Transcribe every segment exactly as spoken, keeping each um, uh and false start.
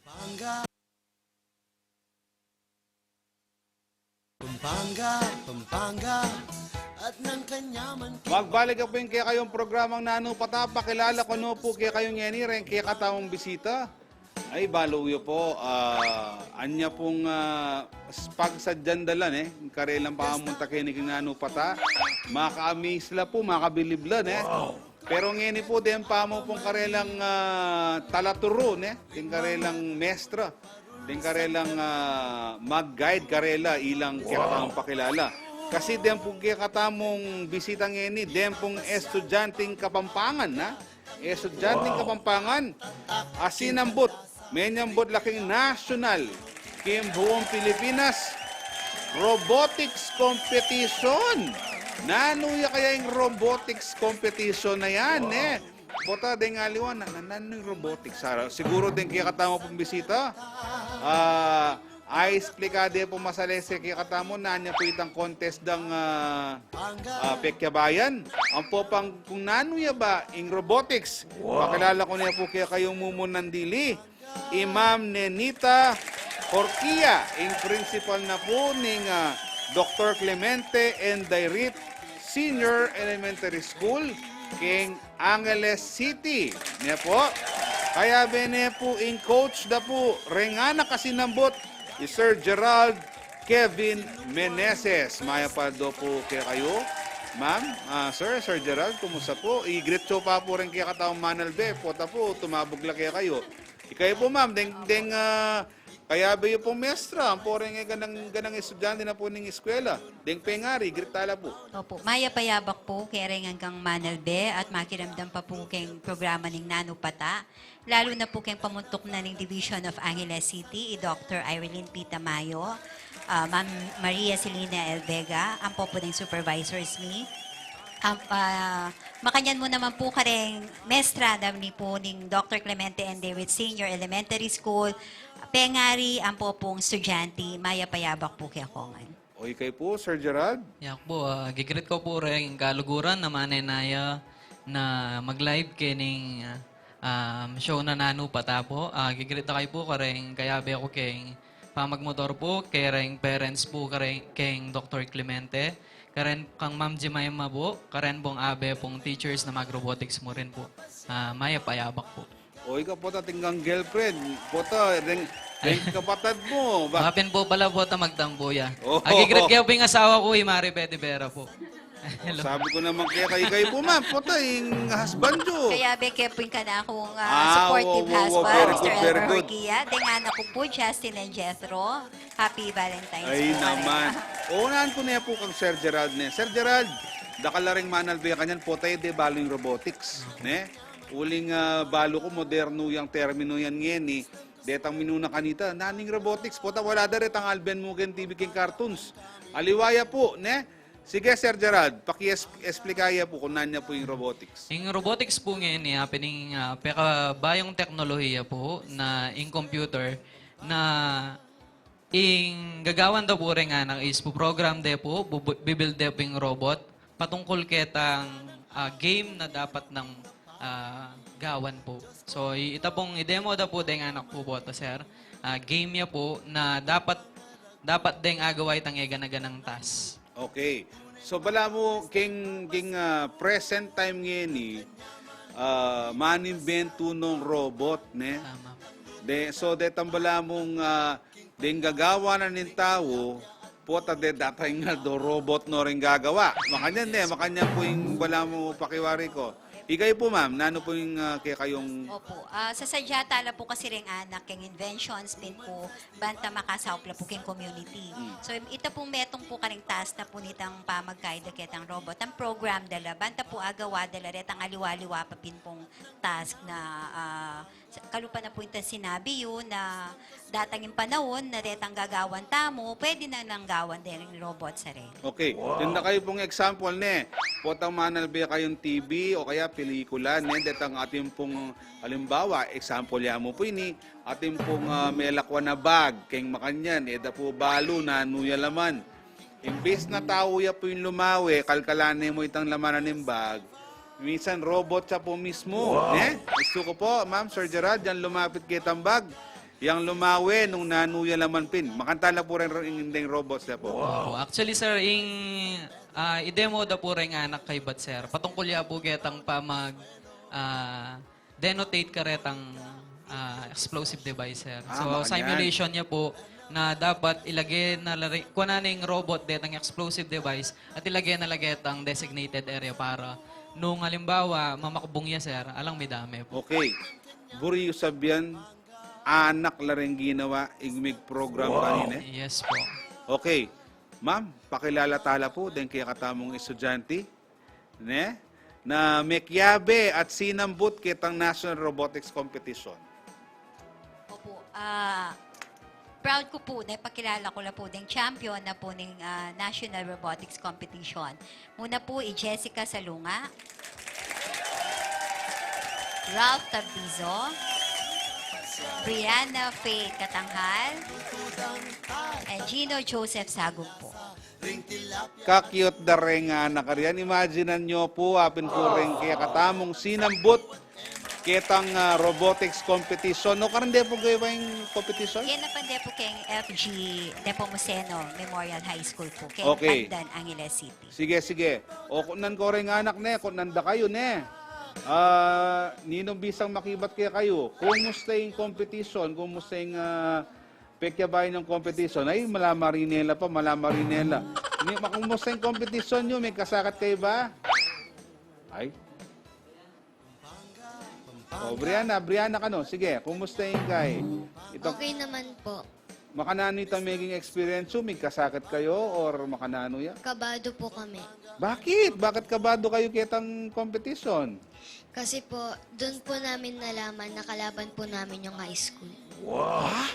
Pampanga, Pampanga, at ng kanyaman. Magbalik na po ing kekayung programang Nanu Pata. Pakilala ku no pu kekayu ngeni reng kekatamung bisita. Ay, balu yu po, ah, anya pung, ah, s-, pagsadyan da la, ne, karelang pamamunta keni king Nanu Pata. Maka-amaze la pu, makabilib la, ne. Pero ngeni pu, deng pamu pung karelang, ah, talaturu, ne, deng karelang mestra, deng karelang, ah, mag-guide karela, ilang kekatamung pakilala. Kasi deng pung kekatamung bisita ngeni, deng pung estudyanteng Kapampangan, na? Estudyanteng Kapampangan, a sinambut, menyambut la king nasyonal, king buong Pilipinas, robotics competition. Nanu ya kaya ing robotics competition na yan, eh? Pota, deng aliwa, na, na, nanu ing robotics? Sara, siguru deng kekatamu pung bisita, ah, a-explika de pu masalese kekatamu, nanu ya pu itang contest dang, ah, ah, pekyabayan. Ampo pang kung nanu ya ba ing robotics. Pakilala ku ne pu kekayu mumunang dili, i Ma'am Nenita Corquia, ing principal na pu ning, ah, Doctor Clemente and Dairit Senior Elementary School, king Angeles City. Ne pu? Kayabe ne pu ing coach da pu reng anak a sinambut, i Sir Gerald Kevin Meneses. Mayap a aldo pu kekayu, ma'am, ah, sir, Sir Gerald, kumusta pu? I-greet yu pa pu reng kekatamung manalbe, pota pu, tumabug la kekayu. Ikayu pu, ma'am, deng, deng, ah, kayabe yu pung mestra, ampo reng ganang, ganang estudyante na pu ning eskwela, deng pengari, greet tala pu. Opu, mayap a yabak pu kereng anggang manalbe at makiramdam pa pu keng programa ning Nanu Pata, lalu na pu keng pamuntuk na ning Division of Angeles City, i Doctor Irene P. Tamayo, ah, Ma'am Maria Celina L. Vega, ampo pu deng supervisors mi. Am-, ah, makanyan mu naman pu kareng mestra da ni pu ning Doctor Clemente and David Senior Elementary School, pengari, ampo pung estudyante, mayap a yabak pu kekongan. O ikayu pu, Sir Gerald? Yak pu, ah, gigreet ku pu reng kaluguran a manenaya na mag-live kening, ah, um, show na Nanu Pata pu. Ah, gigreet da kayu pu kareng kayabe ku keng pamagmotor pu, kareng parents pu, kareng keng Doctor Clemente, karen kang Ma'am Jemima pu, karen pung abe pung teachers na mag-robotics mu rin pu. Ah, mayap a yabak pu. O, ika pota, atin kang girlfriend. Pota, deng, deng kapatad mu. Ba? Mapin pu pala pota magtampu ya. Oo. Agi, greet ke pu ing asawa ku, i Mari Betty Vera pu. Hello. Sabi ku naman kaya, kayu, kayu pu, ma'am, pota, ing husband yu. Kayabe ke pu ing kanakung, ah, supportive husband, Mister Elmer Horquia. Deng anak ku pu, Justin and Jethro. Happy Valentine's Day. Ay naman. O, unahan ku ne pu kang Sir Gerald ne. Sir Gerald, dakal la ring manalbe kanyan, pota, e de balu ing robotics, ne? Uling, ah, balu ku modernu yang terminu yan ngeni, detang minuna kanita, nanu ing robotics, pota, wala da retang alben mu keng T V keng cartoons. Aliwa ya pu, ne? Sige, Sir Gerald, paki-es-, esplika ya pu kung nanu ya pu ing robotics. Ing robotics pu ngeni, ah, pin ing, ah, pekabayung teknolohiya pu na ing computer na ing gagawan da pu reng anak is pu-program de pu, bu-, bu-, bibuild de pu ing robot patungkul ketang, ah, game na dapat nang, ah, gawan pu. So, i-, ita pung i-demo da pu deng anak pu, pota, sir. Ah, game ya pu na dapat, dapat deng agawa itang e gana-ganang task. Okay. So, balamu keng, keng, ah, present time ngeni, ah, manimbentu nong robot, ne? Tama. De, so, detang balamung, ah, deng gagawan na ning tau, pota, de, datang aldo robot no ring gagawa. Makanyan, ne, makanyan pu ing balamu pakiwari ku. Ikayu pu, ma'am, nanu pu ing, ah, kekayung... Opu. Ah, sasadya tala pu kasi reng anak keng inventions pin pu, ban ta makasaup la pu keng community. Mm. So, ita pung metung pu kareng task na pu nitang pamagkayad da ketang robot, ang program da la, ban ta pu agawa da la retang aliwa-liwa pa pin pung task na, ah, sa-, kalupa na pu itang sinabi yu na datang ing panaun na retang gagawan tamu, pwede na nang gawan de ring robot sa reng. Okay. Wow. Deng kayu pung example, ne, potang manalbe kayung T V o kaya pelikula, ne, detang atin pung, halimbawa, example ya mu pu ini, atin pung, ah, melakwan a bag, keng makanyan, e da pu balu nanu ya laman. Imbis na tau ya pu ing lumawe, kalkalan ne mu itang laman na ning bag, minsan robot ya pu mismu, ne? Gustu ku pu, ma'am, Sir Gerald, yang lumapit ketang bag, Yang lumawe nung nanu ya laman pin. Makanta la pu reng, reng, reng robots ya pu. Opo. Actually, sir, ing, ah, i-demo da pu reng anak kaybat, sir. Patungkul ya pu ketang pamag, ah, denotate karetang, ah, explosive device, sir. Ah, so, makanyan. Simulation ya pu na dapat ilage na la rin, kunan na ing robot detang explosive device at ilage na la ketang designated area para nung halimbawa, mamakbung ya, sir, alang midame pu. Okay. Buri yu sabian, anak la reng ginawa ing mig-program kanine? Yes pu. Okay. Ma'am, pakilala tala pu deng kekatamung estudyante, ne? Na mekiabe at sinambut ketang National Robotics Competition. Opo, ah, proud ku pu na ipakilala ku la pu deng champion na pu ning, ah, National Robotics Competition. Muna pu i Jessica Salunga, Ralph Tabizo, Brianna Faye Katanghal, and Gino Joseph Sagum pu. Ka-cute da reng anak a rian. Imaginan yu pu, apin pu reng kekatamung sinambut ketang, ah, robotics competition. No, karin de pu ginawa ing competition? Yan na pa de pu keng F G Nepomuceno Memorial High School pu, keng Pandan, Angeles City. Sige, sige. O, kutnan ko reng anak, ne, kutnan da kayu, ne. Ah, ninung bisang makibat kekayu, kumusta ing competition? Kumusta ing, ah, pekyabe ing competition? Ay, mala marine la pa, mala marine la. Ni, ma-, kumusta ing competition yu? Mekasakit kayu ba? Ay. O, Brianna, Brianna kanu. Sige, kumusta ing kay? Ito, okay naman po. Makananu itang meging experience yu? Mekasakit kayu or makananu ya? Kabado po kami. Bakit? Bakit kabado kayu ketang competition? Kasi po, dun po namin nalaman na kalaban po namin yung high school. Ha?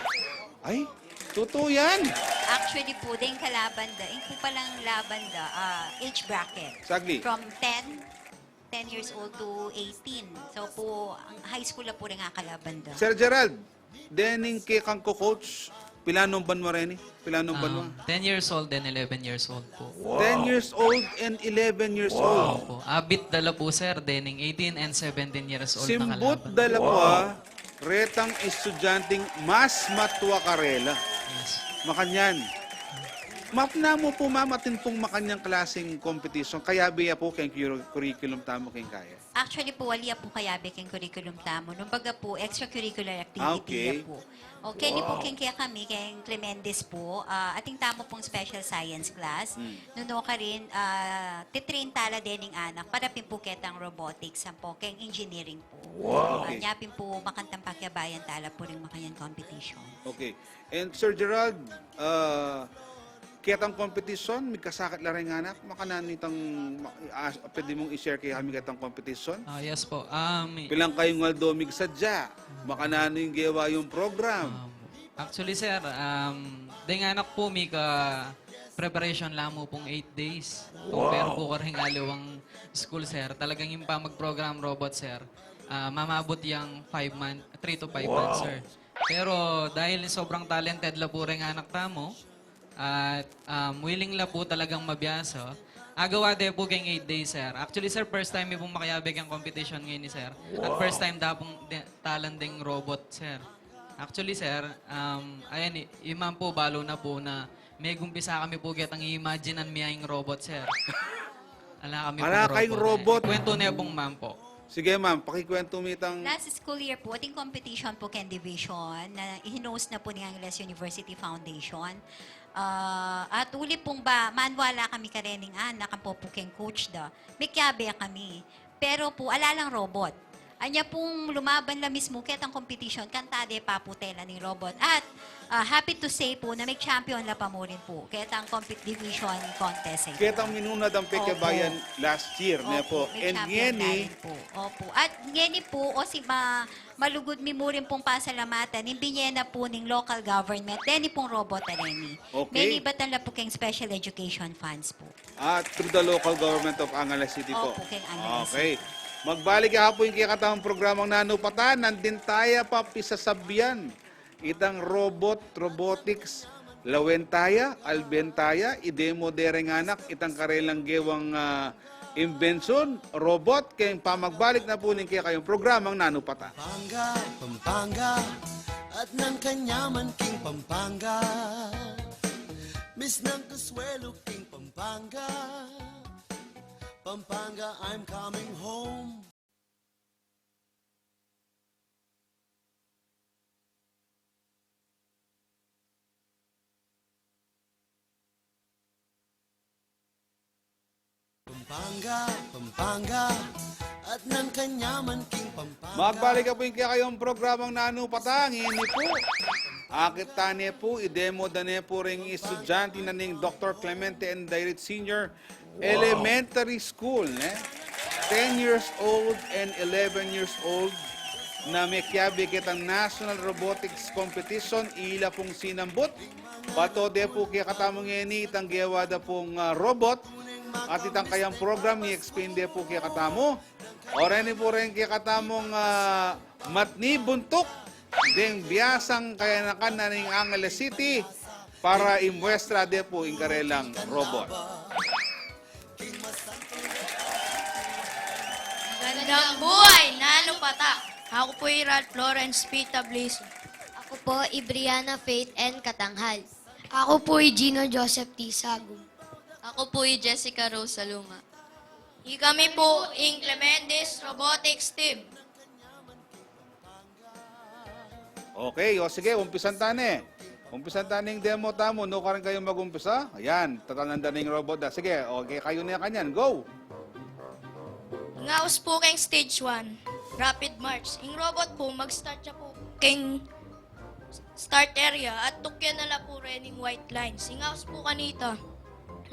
Ay, tutu yan? Actually po, deng kalaban da, ing pu palang laban da, ah, age bracket. Saglit. From ten, ten years old to eighteen. So pu, ang high school la pu ring akalaban da. Sir Gerald, dening kekang co-coach, pilanung banua reni? Pilanung banua? Um, ten years old and eleven years old po. Ten years old and eleven years old. Opo. Abit da la pu, sir, dening eighteen and seventeen years old na kalaban. Simbut da la pu, ah, retang estudyanteng mas matua karela. Yes. Makanyan. Mapna mu pu, ma'am, atin pung makanyan klaseng competition, kayabe ya pu keng cur-, curriculum tamu keng kaya? Actually pu, ali ya pu kayabe keng curriculum tamu. Nung baga pu, extracurricular activity ya pu. Ah, okay. O, keni pu keng kekami, keng Clemendes pu, ah, atin tamu pung special science class. Hmm. Nung nukarin, ah, titrain tala dening anak para pin pu ketang robotics, ampo keng engineering pu. Wow. Ah, nya pin pu makantang pakyabayan tala pu ring makanyan competition. Okay. And Sir Gerald, ah, ketang competition, mekasakit la reng anak, makananu itang ma-, ah, pwede mung i-share kekami ketang competition? Ah, yes po. Um, pilan kayung aldo migsadya? Makananu ing gewa yung program? Um, actually, sir, um, deng anak pu, mika preparation la mu pung eight days. Wow. Compare pu kareng aliwang school, sir. Talagang ing pamag-program robot, sir, ah, mamabut yang five month, three to five months, sir. Pero dahil sobrang talented la pu reng anak tamu, at, um, willing la pu talagang mabiasa, agawa de pu keng eight days, sir. Actually, sir, first time mi pung makiabe keng competition ngeni, sir. At first time da pung de-, talan deng robot, sir. Actually, sir, um, ayan, i-, iman pu, balu na pu na megumpisa kami pu ketang i-imagine-an mi ing robot, sir. Ala kami pung robot. Ala kayung robot. Ikwentu ne pung ma'am pu. Sige, ma'am, pakikwentu mi itang... Last school year pu, ating competition pu keng division na ihinost na pu ning Angeles University Foundation. Ah, at uli pung ba, manwala kami karening anak, ampo pu keng coach da, mekiabe kami. Pero pu, ala lang robot. Anya pung lumaban la mismu ketang competition, kanta de pa pu tela ning robot. At, ah, happy to say pu na mig-champion la pa mu rin pu ketang compet-, division contest. Ketang minuna dang pekyabayan last year, ne pu? Opo, mig-champion la rin pu. Opo. At ngeni pu, o si ma-, malugud mi mu rin pung pasalamatan ing binye na pu ning local government deni pung robot a reni. Okay. Menibatan la pu keng special education funds pu. Ah, through the local government of Angeles City pu. Opo, keng Angeles City. Okay. Magbalik ya pu ing kekatamung programang Nanu Pa Ta, nandin taya pa pisasabian itang robot, robotics, lawen taya, alben taya, i-demo de reng anak itang karelang gewang, ah, imbensyon, robot, keng pamagbalik na pu ning kekayung programang Nanu Pa Ta. Pampanga, Pampanga, At nang kanyaman king Pampanga, Miss ng Consuelo king Pampanga, Pampanga, I'm coming home. Pampanga, Pampanga, at nang kanyaman king Pampanga. Magbalik na pu ing kekayung programang Nanu Pata, ngeni pu. Akit tane pu, i-demo da ne pu ring estudyante na ning Doktor Clemente N. Dairit Senior Elementary School, ne? Ten years old and eleven years old na mekiabe ketang National Robotics Competition, ila pung sinambut. Patute pu kekatamu ngeni itang gewa da pung, ah, robot at itang kayang program, i-explain de pu kekatamu. Oreni pu reng kekatamung, ah, matni buntuk deng biasang kayanakan na ning Angeles City para imuestra de pu ing karelang robot. Magandang buhay, Nanu Pata. Aku pu i Ralph Lawrence P. Tabliso. Aku pu i Brianna Faith N. Katanghal. Aku pu i Gino Joseph T. Sagum. Aku pu i Jessica Rose Saluma. Ikami pu ing Clementis Robotics Team. Okay, o sige, umpisan tane. Umpisan tane ing demo tamu. Nukarin kayu mag-umpisa? Ayan, tatalnan da ne ing robot da. Sige, okay, kayu ne kanyan. Go! Ing aus pu keng stage one, rapid march. Ing robot pu, mag-start ya pu keng start area at tukyan na la pu reng white lines. Ing aus pu kanita,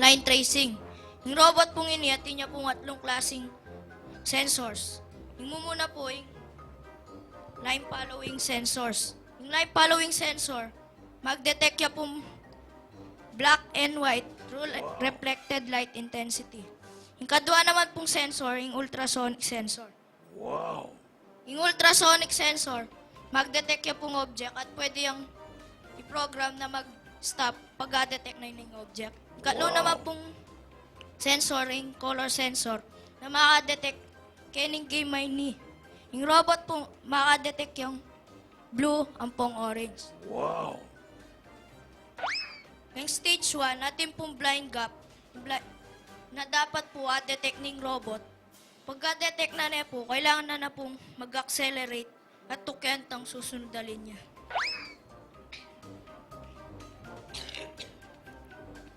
line tracing. Ing robot pung ini, atin ya pung atlung klaseng sensors. Ing mumuna pu, ing line following sensors. Ing line following sensor, mag-detect ya pung black and white through le-, reflected light intensity. Ing kadua naman pung sensor, ing ultrasonic sensor. Wow! Ing ultrasonic sensor, mag-detect ya pung object at pwede yang i-program na mag-stop pag-detect na ning object. Ing katlu naman pung sensor, ing color sensor, na maka-detect keni king mayni. Ing robot pu, maka-detect yang blue ampong orange. Wow! Ing stage one, atin pung blind gap, bli-, na dapat pu a-detect ning robot. Pagka-detect na ne pu, kailangan na na pung mag-accelerate at tukyan tang susunod a linya.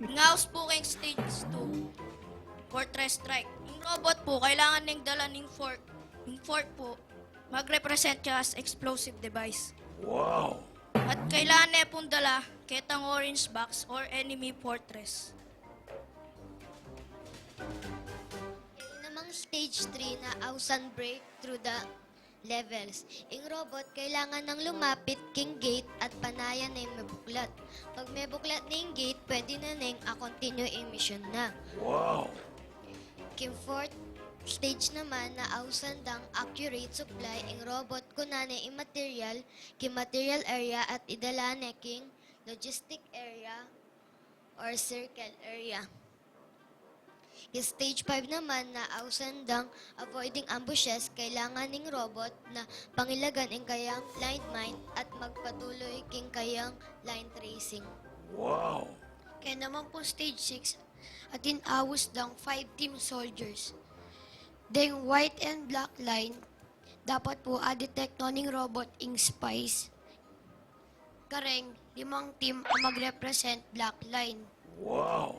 Ing aus pu keng stage two, fortress strike. Ing robot pu, kailangan neng dala ning fort. Ing fort pu, mag-represent ya as explosive device. Wow! At kailangan ne pung dala ketang orange box or enemy fortress. Ing namang stage three na ausan break through the levels. Ing robot kailangan nang lumapit king gate at panayan neng mebuklat. Pag mebuklat ne ing gate, pwede na neng a-continue ing mission na. Wow! King fourth stage naman na ausan dang accurate supply, ing robot kunan ne ing material king material area at idala ne king logistic area or circle area. King stage five naman na ausan dang avoiding ambushes, kailangan ning robot na pangilagan ing kayang line mine at magpatuloy king kayang line tracing. Wow! Kaya naman pung stage six, atin aus dang five team soldiers. Deng white and black line, dapat pu a-detect no ning robot ing spies kareng limang team a mag-represent black line. Wow!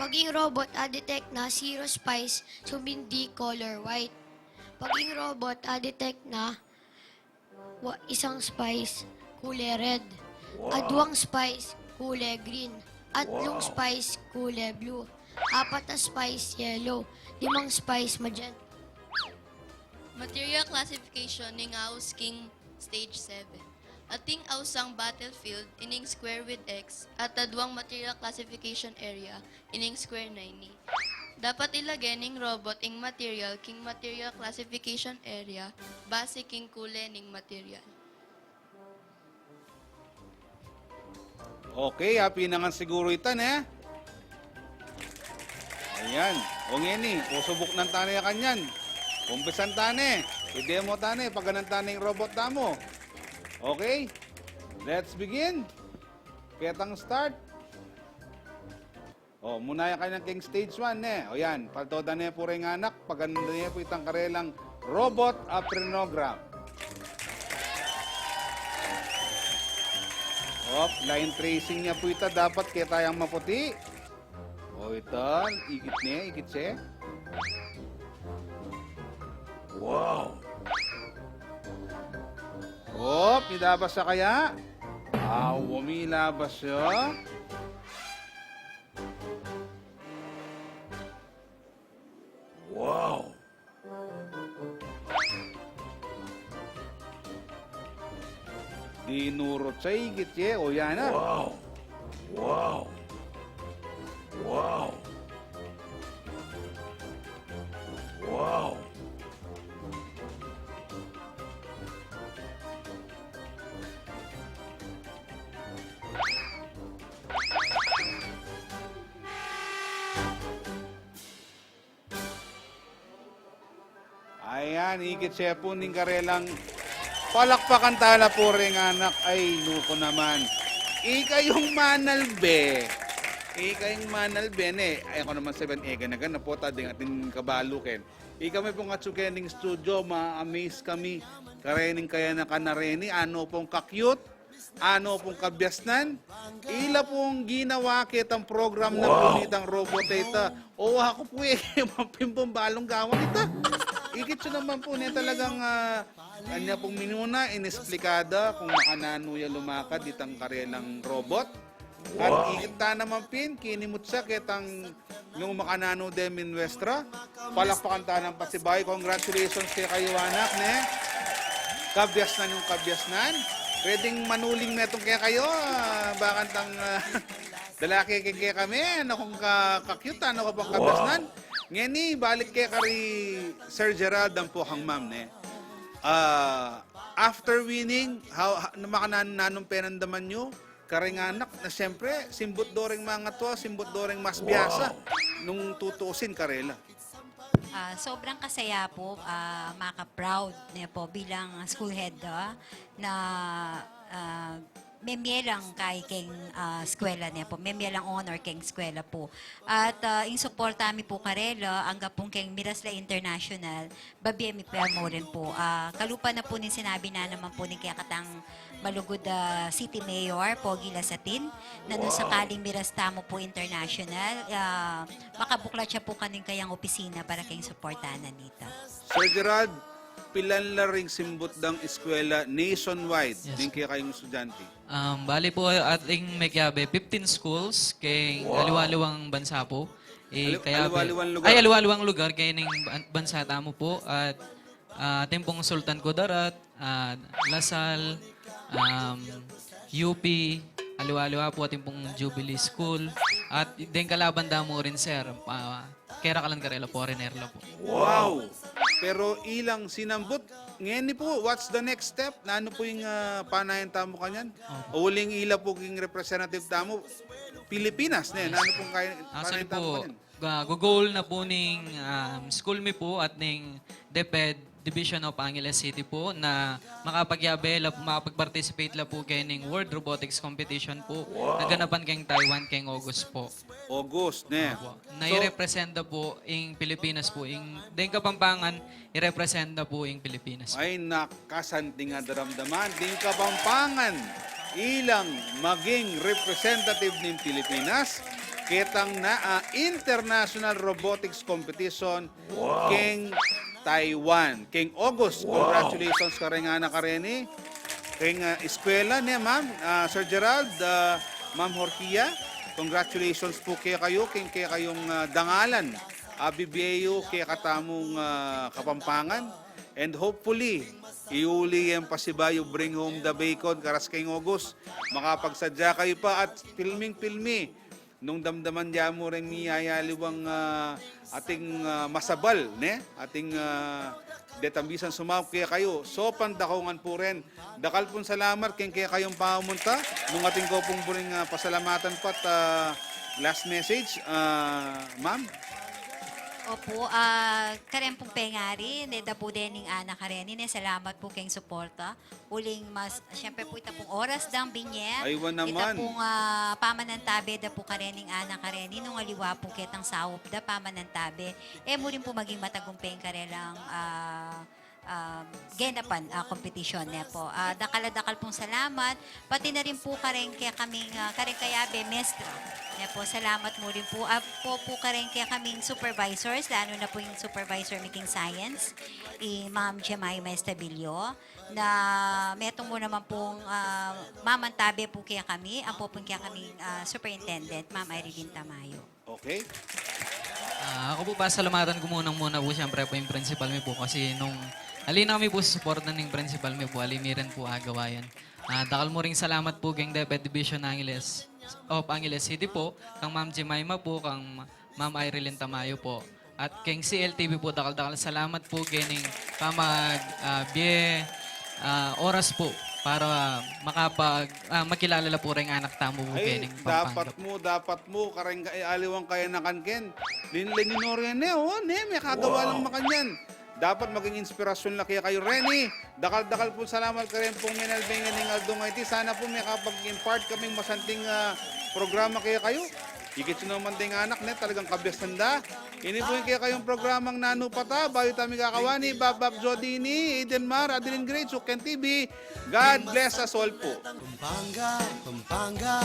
Pag ing robot a-detect na zero spies, sumindi color white. Pag ing robot a-detect na wa-, isang spies, kule red. Wow! Adwang spies, kule green. Atlung, wow, spies, kule blue. Apat a spies, yellow. Limang spies, magenta. Material classification ning aus king stage seven. Atin ausang battlefield ining square with X at adwang material classification area ining square na ini. Dapat ilage ning robot ing material king material classification area base king kule ning material. Okay, api na ngan siguru ita, ne? Ayan. O ngeni, pusubuknan tane ya kanyan. Umpisan tane. I-demo tane, paganan tane ing robot tamu. Okay, let's begin. Ketang start. O, muna ya kaya keng stage one, ne? O yan, paltodan ne pu reng anak, paganda ne pu itang karelang robot a phrenologram. Op, line tracing ne pu ita, dapat keta yang maputi. O, ita, ikit ne, ikit siya. Wow! Op, milabas ya kaya? Awa, milabas ya. Wow! Dinurut sa ikit ye, o yan na. Wow! Wow! Wow! Wow! Ayan, ikit siya pu ning karelang palakpakan tala pu reng anak. Ay, nuko naman. Ika yung manalbe. Ika yung manalbe, ne. Ay, ako naman sabihan, e, gana-gana pu, ta ding atin kabalu ken. Ika me pung atsu kening studio, ma-amaze kami. Karening kayanakan na reni, ano pung ka-cute. Ano pung kabiasnan? Ila pung ginawa ketang program na pu nitang robot a ita. O, aku pu e, mapin pung balung gawan ita. Ikit yu naman pu, ne, talagang, ah, kanya pung minuna, inesplika da kung makananu ya lumakad itang karelang robot. At ikit ta naman pin, kinimut ya ketang nung makananu de minuestra. Palakpakan ta nang pasibayu. Congratulations kekayu, anak, ne? Kabiasnan yung kabiasnan. Pwedeng manuling metung kekayu, ah, bakantang, ah, dalake keng kekami, ano kung ka-, ka-cute, ano ka pang kabiasnan? Ngeni, balik kekari Sir Gerald, ampo kang ma'am, ne? Ah, after winning, how, ha-, makananu-, nanung penandaman yu? Kareng anak na, siyempre, simbut do reng mangatua, simbut do reng mas biasa nung tutusin karela. Ah, sobrang kasaya po, ah, maka-proud ne po bilang school head, ah, na, ah, memie lang kay keng, ah, eskwela ne po, memie lang honor keng eskwela po. At, ah, ing suporta mi po karela, angga pung keng miras la international, babie mi pa mu rin po. Ah, kalupa na po ning sinabi na naman po ning kekatang malugud a City Mayor, Pogi Lasatin, na nung sakaling miras tamu po international, ah, makabuklat ya po kaning kayang opisina para keng suportanan nita. Sir Gerald, pilan la ring simbut dang eskwela nationwide ning kekayung estudyante? Um, bali po, ating mekiabe fifteen schools keng aliwa-aliwang bansa po. E, kaya aliwa-aliwang lugar. Ay, aliwa-aliwang lugar keng ban-, bansa tamu po. At, ah, atin pung Sultan Kudarat, ah, La Salle, um, U P, aliwa-aliwa po, atin pung Jubilee School. At deng kalaban da mu rin, sir, ah, kera kalan karela, foreigner la po. Wow! Pero ilang sinambut, ngeni po, what's the next step? Nanu po ing, ah, panayan tamu kanyan? Opo. Uling ila po king representative tamu, Pilipinas, ne? Yes. Nanu pong kay-, panayan tamu kanyan? Actually po, ga-, go-goal na po ning, um, school mi po at ning DepEd Division of Angeles City po na makapagyabe la, makapag-participate la po keng World Robotics Competition po na ganapan keng Taiwan keng August po. August, ne? Opo. So, nairepresenta po ing Pilipinas po, ing, deng Kapampangan, irepresenta po ing Pilipinas. Ay, nakasanting a daramdaman, deng Kapampangan, ilang maging representative ning Pilipinas ketang na, ah, International Robotics Competition keng Taiwan, keng August. Wow. Congratulations kareng anak kareni. Keng, ah, eskwela, ne, ma'am, ah, Sir Gerald, ah, Ma'am Horkia, congratulations po kekayu, keng kekayung, ah, dangalan a bibie yu kekatamung, ah, Kapampangan. And hopefully, iuli yang pasibayu, Bring Home the Bacon, karas keng August, makapagsadya kayu pa at pilming-pilmi nung damdaman ya mu reng miyayaliwang, ah, ating, ah, masabal, ne? Ating, ah, detambisan sumaup kekayu. So, pandakungan pu rin. Dakal pung salamat keng kekayung pamunta. Nung atin ko pung buring, ah, pasalamatan pa at, ah, last message, ah, ma'am? Opo, ah, karen pung pengari, ne, da pu dening anak kareni, ne, salamat pu keng suporta. Uling mas, siyempre pu, ita pung oras dang binye. Aywan naman. Ita pung, ah, pamanantabe da pu karening anak kareni, nung aliwa pu ketang saup da, pamanantabe. E mu rin pu maging matagumpe ing karelang, ah, ah, genapan, ah, kompetisyon, ne po. Ah, dakal a dakal pung salamat, pati na rin po karen kekaming, ah, karen kayabe, mestra. Ne po, salamat mu rin po. Ah, po po karen kekaming supervisors, lalo na po ing supervisor mi king science, i Ma'am Jemima Estabillo, na metung mu naman pung, ah, mamantabe po kekami, ampo pung kekaming, ah, superintendent, Ma'am Irene Tamayo. Okay. Ah, aku pu, pasalamatan ku munang-muna pu, siyempre pu, ing principal mi pu, kasi nung ali na kami pu sa suporta ning principal mi pu, ali mi rin pu agawa yan. Ah, dakal mu ring salamat pu keng Deped Division Angeles, of Angeles City pu, kang Ma'am Jemima pu, kang Ma-, Ma'am Irene Tamayo pu, at keng C L T V pu, dakal-dakal salamat pu kening pamag, ah, bie, ah, oras pu para makapag, ah, makilala la pu reng anak tamu pu. Ay, kening dapat Pampanga. Mu, dapat mu, kareng ka-, eh, aliwang kayanakan ken. Lin-, lininoria ne, o, ne, mekagawa lang makanyan. Dapat maging inspirasyon la kekayu reni. Dakal-dakal pung salamat karen pung menalbe ning aldong a iti. Sana pu mekapag-impart kaming masanting, ah, programa kekayu. Ikit yu naman deng anak, ne, talagang kabiasnan da. Ini pu ing kekayung programang Nanu Pa Ta, bayu ta mikakawani, Bab Bab Jodini, Eden Mar, Adeline Gray, Suken T V. God bless us all pu. Pampanga, Pampanga,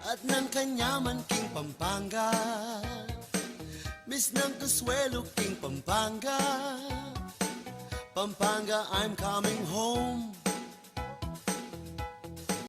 at nang kanyaman king Pampanga. Miss ng Consuelo king Pampanga. Pampanga, I'm coming home.